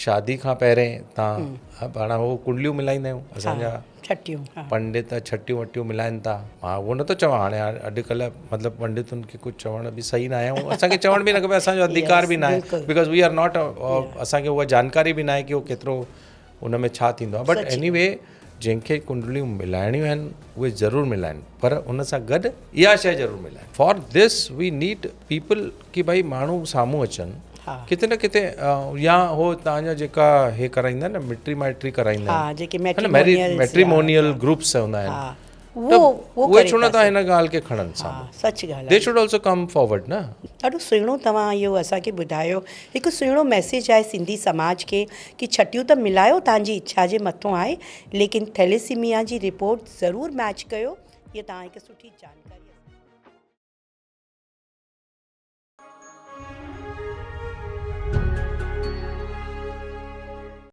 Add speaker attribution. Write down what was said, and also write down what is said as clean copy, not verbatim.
Speaker 1: شادي کان پهرين تان پاڻ هو ڪنڊليون ملائيندا آهيون اسان جا
Speaker 2: ڇٽيون
Speaker 1: پنڊت ڇٽيون وٽيون ملائن ٿا. مان اهو نٿو چوان هاڻي اڄڪلهه مطلب پنڊتن کي ڪجهه چوڻ به صحيح ناهي ۽ اسان کي چوڻ به نه کپي اسان جو اڌڪار به ناهي because we are not اسان کي اها جانڪاري به ناهي ڪي اهو ڪيترو ان ۾ ڇا ٿيندو آهي بٽ ايني وي جنهن کي ڪنڊليون ملائڻيون آهن اهي ضرور ملائن پر ان سان گڏ اها شيء ضرور ملائن for this we need people ڪي ڀائي ماڻهو سامهون اچن ڪٿي نه ڪٿي يا هو تان جا جيڪا هي ڪرائيندا آهن نه مٽي مائٽي ڪرائيندا آهن
Speaker 2: جيڪي
Speaker 1: ميٽريمونيل گروپس هوندا آهن اهي ڇو نه ٿا هن ڳالهه کي کڻن سامهون
Speaker 2: سچ ڳالهه
Speaker 1: they should also come forward نه.
Speaker 2: ڏاڍو سهڻو توهان اهو اسان کي ٻڌايو هڪ سهڻو ميسيج آهي سنڌي سماج کي ڪي ڇٽيون ته ملايو توهان جي اڇا جي مٿو آهي ليڪن ٿيليسيميا جي رپورٽ ضرور ميچ ڪيو هي توهان هڪ سٺي جانڪاري.